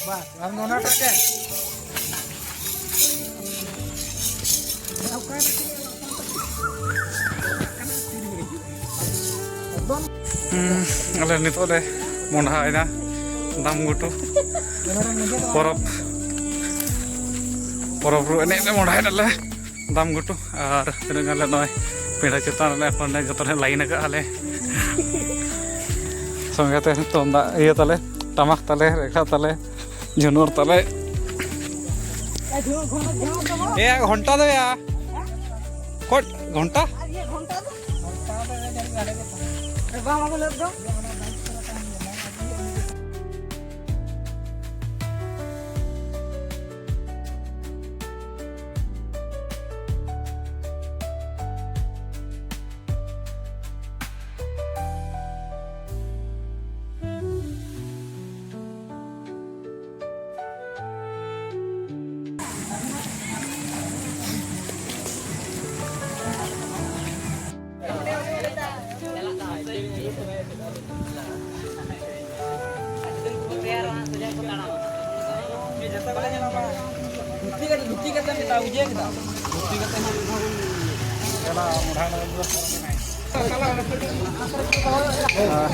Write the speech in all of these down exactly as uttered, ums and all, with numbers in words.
ᱵᱟᱥ, ᱟᱨ ᱱᱚᱣᱟᱴᱟᱜ ᱜᱮ᱾ ᱮᱠᱫᱚᱢ᱾ ᱦᱩᱸ, ᱟᱞᱮ ᱱᱤᱛᱚᱜ ᱞᱮ ᱢᱚᱸᱰᱷᱟᱭᱮᱱᱟ ᱫᱟᱢ ᱜᱷᱩᱴᱩ ᱯᱚᱨᱚᱵᱽ᱾ ᱯᱚᱨᱚᱵᱽ ᱨᱩ ᱮᱱᱮᱡ ᱞᱮ ᱢᱚᱸᱰᱷᱟᱭᱮᱱᱟᱞᱮ ᱫᱟᱢ ᱜᱷᱩᱴᱩ᱾ ᱟᱨ ᱛᱤᱱᱟᱹᱜ ᱜᱟᱱ ᱞᱮ ᱱᱚᱜᱼᱚᱭ ᱯᱤᱸᱰᱟᱹ ᱪᱮᱛᱟᱱ ᱨᱮ ᱮᱠᱷᱚᱱ ᱡᱚᱛᱚ ᱞᱮ ᱞᱟᱭᱤᱱ ᱟᱠᱟᱫᱼᱟ ᱞᱮ᱾ ᱥᱚᱸᱜᱮ ᱛᱮ ᱛᱩᱢᱫᱟᱜ ᱤᱭᱟᱹ ᱛᱟᱞᱮ, ᱴᱟᱢᱟᱠ ᱛᱟᱞᱮ, ᱨᱮᱠᱷᱟ ᱛᱟᱞᱮ, ᱡᱷᱩᱱᱩᱨ ᱛᱟᱞᱮ᱾ ᱮ ᱜᱷᱚᱱᱴᱟ ᱫᱚ ᱭᱟ᱾ ᱠᱚᱴ ᱜᱷᱚᱱᱴᱟ?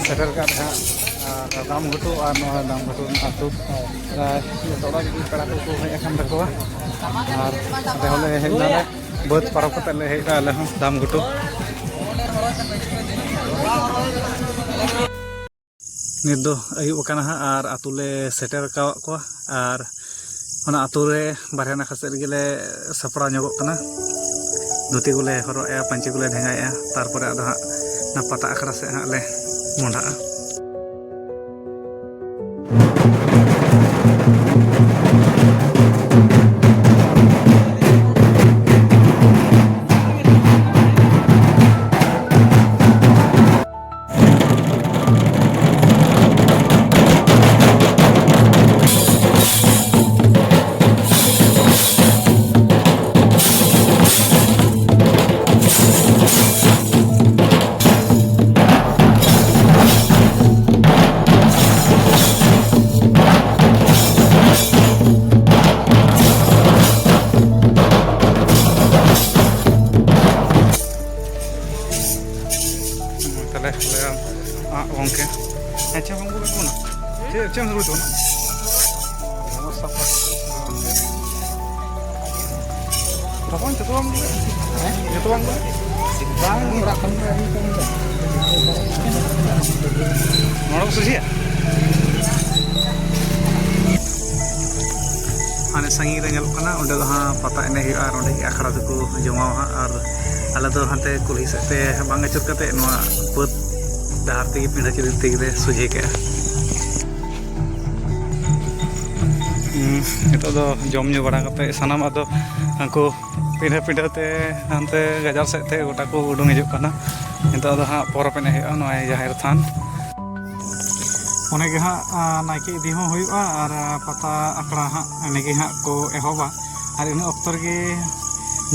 ᱥᱮᱴᱮᱨ ᱠᱟᱜ ᱦᱟᱸᱜ ᱫᱟᱢ ᱜᱷᱩᱴᱩ ᱟᱨ ᱱᱚᱣᱟ ᱫᱟᱢ ᱜᱷᱩᱴᱩ ᱨᱮᱱᱟᱜ ᱟᱹᱛᱩ᱾ ᱯᱨᱟᱭ ᱡᱚᱛᱚ ᱚᱲᱟᱜ ᱨᱮᱜᱮ ᱯᱮᱲᱟ ᱠᱚᱠᱚ ᱦᱮᱡ ᱟᱠᱟᱱ ᱛᱟᱠᱚᱣᱟ᱾ ᱟᱨ ᱟᱞᱮ ᱦᱚᱸᱞᱮ ᱦᱮᱡ ᱮᱱᱟᱞᱮ, ᱵᱟᱹᱫᱽ ᱯᱟᱨᱚᱢ ᱠᱟᱛᱮ ᱞᱮ ᱦᱮᱡ ᱮᱱᱟ ᱟᱞᱮ ᱦᱚᱸ ᱫᱟᱢ ᱜᱷᱩᱴᱩ᱾ ᱱᱤᱛ ᱫᱚ ᱟᱹᱭᱩᱵ ᱟᱠᱟᱱᱟ ᱦᱟᱸᱜ ᱟᱨ ᱟᱹᱛᱩ ᱞᱮ ᱥᱮᱴᱮᱨ ᱟᱠᱟᱫ ᱠᱚᱣᱟ᱾ ᱟᱨ ᱚᱱᱟ ᱟᱹᱛᱩ ᱨᱮ ᱵᱟᱨᱦᱮ ᱱᱟᱠᱷᱟ ᱥᱮᱫ ᱨᱮᱜᱮ ᱞᱮ ᱥᱟᱯᱲᱟᱣ ᱧᱚᱜᱚᱜ ᱠᱟᱱᱟ᱾ ᱫᱷᱩᱛᱤ ᱠᱚᱞᱮ ᱦᱚᱨᱚᱜ ᱮᱜᱼᱟ, ᱯᱟᱹᱧᱪᱤ ᱠᱚᱞᱮ ᱰᱷᱮᱸᱜᱟᱭᱮᱜᱼᱟ, ᱛᱟᱨᱯᱚᱨᱮ ᱟᱫᱚ ᱦᱟᱸᱜ ᱚᱱᱟ ᱯᱟᱛᱟ ᱟᱠᱷᱲᱟ ᱥᱮᱫ ᱦᱟᱸᱜ ᱞᱮ ᱢᱚᱦᱰᱟᱜᱼᱟ᱾ ᱪᱮᱫ, ᱪᱮᱫ ᱮᱢ ᱫᱩᱲᱩᱵ ᱛᱟᱵᱚᱱᱟ? ᱛᱚᱠᱷᱚᱱ ᱡᱚᱛᱚ ᱵᱟᱝ ᱵᱚᱞᱮ? ᱦᱮᱸ? ᱡᱚᱛᱚ ᱵᱟᱝ ᱵᱚᱞᱮ? ᱵᱟᱝ, ᱚᱲᱟᱜ ᱠᱷᱚᱱ ᱜᱮ ᱟᱹᱜᱩ ᱠᱟᱜ ᱢᱮ᱾ ᱱᱚᱰᱮ ᱠᱚ ᱥᱚᱡᱷᱮᱭᱟ? ᱦᱟᱱᱮ ᱥᱟᱺᱜᱤᱧ ᱨᱮ ᱧᱮᱞᱚᱜ ᱠᱟᱱᱟ, ᱚᱸᱰᱮ ᱫᱚ ᱦᱟᱸᱜ ᱯᱟᱛᱟ ᱮᱱᱮᱡ ᱦᱩᱭᱩᱜᱼᱟ ᱟᱨ ᱚᱸᱰᱮ ᱜᱮ ᱟᱠᱷᱲᱟ ᱫᱚᱠᱚ ᱡᱚᱢᱟᱣᱟ ᱦᱟᱸᱜ᱾ ᱟᱨ ᱟᱞᱮ ᱫᱚ ᱦᱟᱱᱛᱮ ᱠᱩᱞᱦᱤ ᱥᱮᱫ ᱛᱮ ᱵᱟᱝ ᱟᱹᱪᱩᱨ ᱠᱟᱛᱮ ᱱᱚᱣᱟ ᱵᱟᱹᱫᱽ ᱰᱟᱦᱟᱨ ᱛᱮᱜᱮ ᱯᱤᱸᱰᱟᱹ ᱪᱤᱨᱤ ᱛᱮᱜᱮ ᱞᱮ ᱥᱚᱡᱷᱮ ᱠᱮᱜᱼᱟ᱾ ᱦᱩᱸ, ᱱᱤᱛᱚᱜ ᱫᱚ ᱡᱚᱢ ᱧᱩ ᱵᱟᱲᱟ ᱠᱟᱛᱮ ᱥᱟᱱᱟᱢ ᱟᱫᱚ ᱦᱟᱱᱠᱩ ᱯᱤᱸᱰᱟᱹ ᱯᱤᱸᱰᱟᱹ ᱛᱮ ᱦᱟᱱᱛᱮ ᱜᱟᱡᱟᱲ ᱥᱮᱫ ᱛᱮ ᱜᱚᱴᱟ ᱠᱚ ᱩᱰᱩᱝ ᱦᱤᱡᱩᱜ ᱠᱟᱱᱟ᱾ ᱱᱤᱛᱚᱜ ᱫᱚ ᱦᱟᱸᱜ ᱯᱚᱨᱚᱵᱽ ᱮᱱᱮᱡ ᱦᱩᱭᱩᱜᱼᱟ ᱱᱚᱜᱼᱚᱭ ᱡᱟᱦᱮᱨ ᱛᱷᱟᱱ᱾ ᱚᱸᱰᱮ ᱜᱮ ᱦᱟᱸᱜ, ᱟ, ᱱᱟᱭᱠᱮ ᱤᱫᱤ ᱦᱚᱸ ᱦᱩᱭᱩᱜᱼᱟ ᱟᱨ, ᱟ, ᱯᱟᱛᱟ ᱟᱠᱷᱲᱟ ᱦᱟᱸᱜ ᱮᱸᱰᱮ ᱜᱮ ᱦᱟᱸᱜ ᱠᱚ ᱮᱦᱚᱵᱟ᱾ ᱟᱨ ᱤᱱᱟᱹ ᱚᱠᱛᱚ ᱨᱮᱜᱮ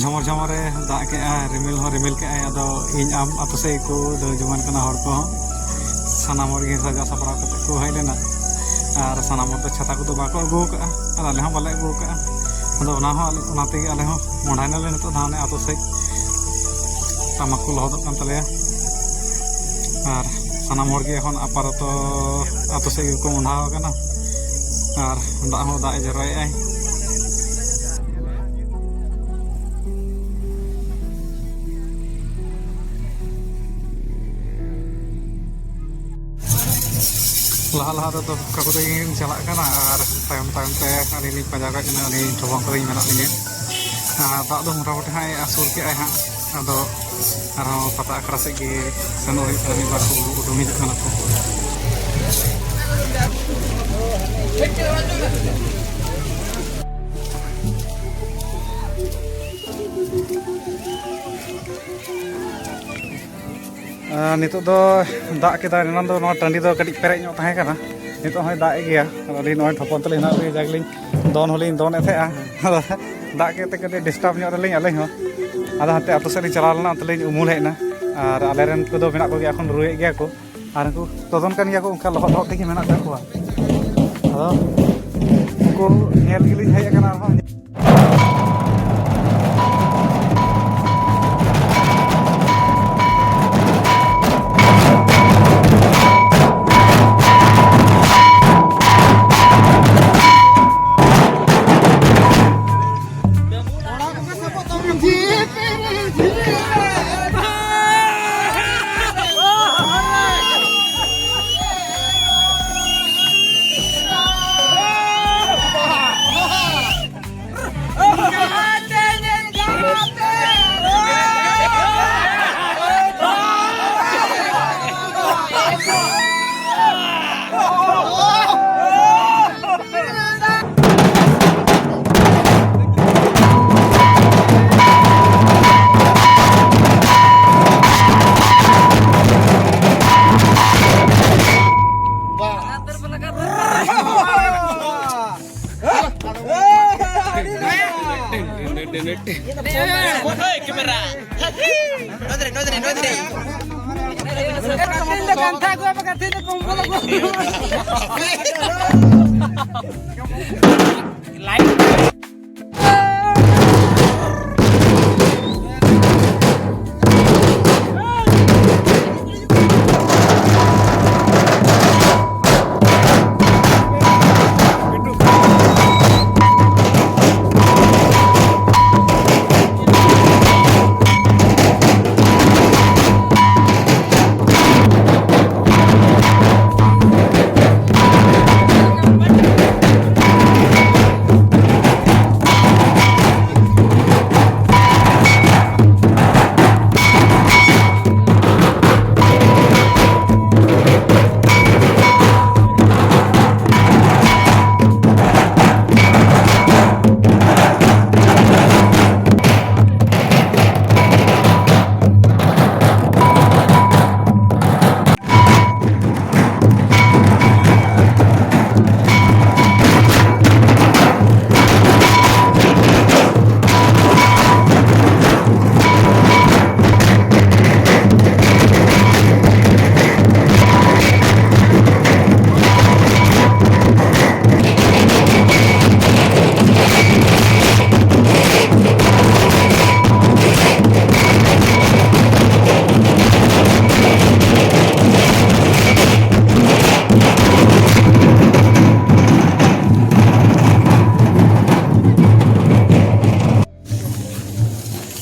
ᱡᱷᱚᱢᱚᱨ ᱡᱷᱚᱢᱚᱨᱮ ᱫᱟᱜ ᱠᱮᱜᱼᱟ, ᱨᱤᱢᱤᱞ ᱦᱚᱸ ᱨᱤᱢᱤᱞ ᱠᱮᱜᱼᱟᱭ᱾ ᱟᱫᱚ ᱤᱧ ᱟᱢ ᱟᱛᱳ ᱥᱮᱫ ᱜᱮᱠᱚ ᱫᱟᱹᱲ ᱡᱚᱝᱟᱱ ᱠᱟᱱᱟ ᱦᱚᱲ ᱠᱚᱦᱚᱸ᱾ ᱥᱟᱱᱟᱢ ᱦᱚᱲ ᱜᱮ ᱥᱟᱡᱟᱣ ᱥᱟᱯᱲᱟᱣ ᱠᱟᱛᱮ ᱠᱚ ᱦᱮᱡ ᱞᱮᱱᱟ᱾ ᱟᱨ ᱥᱟᱱᱟᱢ ᱦᱚᱲ ᱫᱚ ᱪᱷᱟᱛᱟ ᱠᱚᱫᱚ ᱵᱟᱠᱚ ᱟᱹᱜᱩ ᱟᱠᱟᱫᱼᱟ, ᱟᱨ ᱟᱞᱮ ᱦᱚᱸ ᱵᱟᱞᱮ ᱟᱹᱜᱩ ᱟᱠᱟᱫᱼᱟ᱾ ᱟᱫᱚ ᱚᱱᱟ ᱦᱚᱸ ᱟᱞᱮ, ᱚᱱᱟ ᱛᱮᱜᱮ ᱟᱞᱮ ᱦᱚᱸ ᱢᱚᱸᱰᱷᱟᱭ ᱱᱟᱞᱮ ᱱᱤᱛᱚᱜ ᱫᱚ ᱦᱟᱱᱮ ᱟᱛᱳ ᱥᱮᱫ ᱴᱟᱢᱟᱠ ᱠᱚ ᱞᱚᱦᱚᱫᱚᱜ ᱠᱟᱱ ᱛᱟᱞᱮᱭᱟ᱾ ᱟᱨ ᱥᱟᱱᱟᱢ ᱦᱚᱲ ᱜᱮ ᱮᱠᱷᱚᱱ ᱟᱯᱟᱛᱚᱛᱚ ᱟᱛᱳ ᱥᱮᱫ ᱜᱮᱠᱚ ᱢᱚᱸᱰᱷᱟ ᱟᱠᱟᱱᱟ᱾ ᱟᱨ ᱫᱟᱜ ᱦᱚᱸ ᱫᱟᱜ ᱮ ᱡᱚᱨᱚᱭᱮᱫᱼᱟᱭ᱾ ᱞᱟᱦᱟ ᱞᱟᱦᱟ ᱨᱮᱫᱚ ᱠᱟᱠᱩ ᱛᱟᱹᱠᱤᱱ ᱠᱤᱱ ᱪᱟᱞᱟᱜ ᱠᱟᱱᱟ ᱟᱨ ᱛᱟᱭᱚᱢ ᱛᱟᱭᱚᱢ ᱛᱮ ᱟᱹᱞᱤᱧ ᱞᱤᱧ ᱯᱟᱸᱡᱟ ᱠᱟᱜ ᱠᱤᱱᱟ, ᱟᱹᱞᱤᱧ ᱴᱷᱚᱵᱚᱝ ᱠᱚᱨᱮᱧ ᱢᱮᱱᱟᱜ ᱞᱤᱧᱟᱹ᱾ ᱟᱨ ᱫᱟᱜ ᱫᱚ ᱢᱚᱴᱟᱢᱩᱴᱤ ᱦᱟᱸᱜ ᱮ ᱟᱹᱥᱩᱲ ᱠᱮᱜᱼᱟᱭ ᱦᱟᱸᱜ, ᱟᱫᱚ ᱟᱨᱦᱚᱸ ᱯᱟᱛᱟ ᱟᱠᱷᱲᱟ ᱥᱮᱫ ᱜᱮ ᱥᱮᱱᱚᱜ ᱦᱩᱭᱩᱜ ᱠᱟᱱᱟ, ᱢᱤᱫ ᱵᱟᱨ ᱠᱚ ᱩᱰᱩᱝ ᱦᱤᱡᱩᱜ ᱠᱟᱱᱟ ᱠᱚ᱾ ᱟᱨ ᱱᱤᱛᱚᱜ ᱫᱚ ᱫᱟᱜ ᱠᱮᱫᱟ, ᱮᱱᱟᱱ ᱫᱚ ᱱᱚᱣᱟ ᱴᱟᱺᱰᱤ ᱫᱚ ᱠᱟᱹᱴᱤᱡ ᱯᱮᱨᱮᱡ ᱧᱚᱜ ᱛᱟᱦᱮᱸ ᱠᱟᱱᱟ, ᱱᱤᱛᱚᱜ ᱦᱚᱸᱭ ᱫᱟᱜ ᱮᱫ ᱜᱮᱭᱟ᱾ ᱟᱫᱚ ᱟᱹᱞᱤᱧ ᱱᱚᱜᱼᱚᱭ ᱴᱷᱚᱯᱚᱝ ᱛᱮᱞᱤᱧ ᱦᱮᱱᱟᱜ ᱞᱤᱧᱟ, ᱡᱟᱜᱮᱞᱤᱧ ᱫᱚᱱ ᱦᱚᱸᱞᱤᱧ ᱫᱚᱱᱮᱫ ᱛᱟᱦᱮᱸᱜᱼᱟ, ᱟᱫᱚ ᱫᱟᱜ ᱠᱮᱫ ᱛᱮ ᱠᱟᱹᱴᱤᱡ ᱰᱤᱥᱴᱟᱵᱽ ᱧᱚᱜ ᱨᱮᱞᱤᱧ ᱟᱹᱞᱤᱧ ᱦᱚᱸ᱾ ᱟᱫᱚ ᱦᱟᱱᱛᱮ ᱟᱹᱛᱩ ᱥᱮᱫ ᱞᱤᱧ ᱪᱟᱞᱟᱣ ᱞᱮᱱᱟ, ᱚᱱᱛᱮ ᱞᱤᱧ ᱩᱢᱩᱞ ᱦᱮᱡ ᱮᱱᱟ᱾ ᱟᱨ ᱟᱞᱮ ᱨᱮᱱ ᱠᱚᱫᱚ ᱢᱮᱱᱟᱜ ᱠᱚᱜᱮᱭᱟ, ᱮᱠᱷᱚᱱ ᱨᱩᱭᱮᱫ ᱜᱮᱭᱟ ᱠᱚ, ᱟᱨ ᱩᱱᱠᱩ ᱛᱚᱫᱚᱱ ᱠᱟᱱ ᱜᱮᱭᱟ ᱠᱚ, ᱚᱱᱠᱟ ᱞᱚᱦᱚᱫ ᱞᱚᱦᱚᱫ ᱛᱮᱜᱮ ᱢᱮᱱᱟᱜ ᱠᱟᱜ ᱠᱚᱣᱟ᱾ ᱟᱫᱚ ᱩᱱᱠᱩ ᱧᱮᱞ ᱜᱮᱞᱤᱧ ᱦᱮᱡ ᱟᱠᱟᱱᱟ ᱟᱨᱦᱚᱸ᱾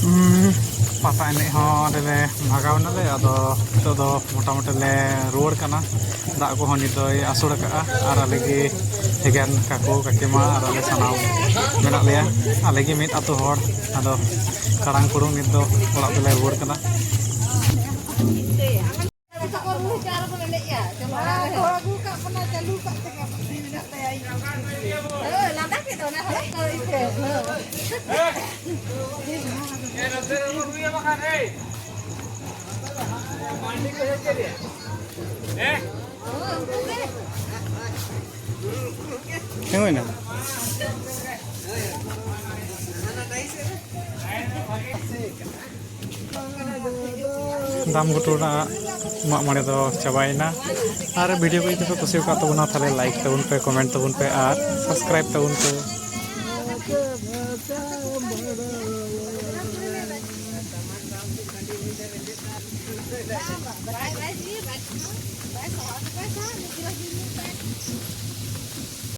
ᱩᱸ, ᱯᱟᱛᱟ ᱮᱱᱮᱡ ᱦᱚᱸ ᱚᱸᱰᱮ ᱞᱮ ᱵᱷᱟᱜᱟᱣ ᱮᱱᱟᱞᱮ᱾ ᱟᱫᱚ ᱱᱤᱛᱚᱜ ᱫᱚ ᱢᱚᱴᱟᱢᱩᱴᱤ ᱞᱮ ᱨᱩᱣᱟᱹᱲ ᱠᱟᱱᱟ᱾ ᱫᱟᱜ ᱠᱚᱦᱚᱸ ᱱᱤᱛ ᱫᱚᱭ ᱟᱹᱥᱩᱲ ᱟᱠᱟᱫᱼᱟ᱾ ᱟᱨ ᱟᱞᱮ ᱜᱮ ᱮᱠᱮᱱ ᱠᱟᱠᱩ, ᱠᱟᱹᱠᱤᱢᱟ ᱟᱨ ᱟᱞᱮ ᱥᱟᱱᱟᱢ ᱢᱮᱱᱟᱜ ᱞᱮᱭᱟ᱾ ᱟᱞᱮ ᱜᱮ ᱢᱤᱫ ᱟᱹᱛᱩ ᱦᱚᱲ᱾ ᱟᱫᱚ ᱠᱟᱲᱟᱝ ᱠᱩᱲᱩᱝ ᱱᱤᱛ ᱫᱚ ᱚᱲᱟᱜ ᱛᱮᱞᱮ ᱨᱩᱣᱟᱹᱲ ᱠᱟᱱᱟ᱾ ᱛᱤᱸᱜᱩᱭᱮᱱᱟ᱾ ᱫᱟᱢ ᱜᱷᱩᱴᱩ ᱨᱮᱱᱟᱜ ᱢᱟᱜ ᱢᱚᱬᱮ ᱫᱚ ᱪᱟᱵᱟᱭᱮᱱᱟ᱾ ᱟᱨ ᱵᱷᱤᱰᱤᱭᱳ ᱠᱚ ᱡᱩᱫᱤ ᱯᱮ ᱠᱩᱥᱤ ᱟᱠᱟᱫ ᱛᱟᱵᱚᱱᱟ, ᱛᱟᱦᱚᱞᱮ ᱞᱟᱭᱤᱠ ᱛᱟᱵᱚᱱ ᱯᱮ, ᱠᱚᱢᱮᱱᱴ ᱛᱟᱵᱚᱱ ᱯᱮ ᱟᱨ ᱥᱟᱵᱥᱠᱨᱟᱭᱤᱵ ᱛᱟᱵᱚᱱ ᱯᱮ᱾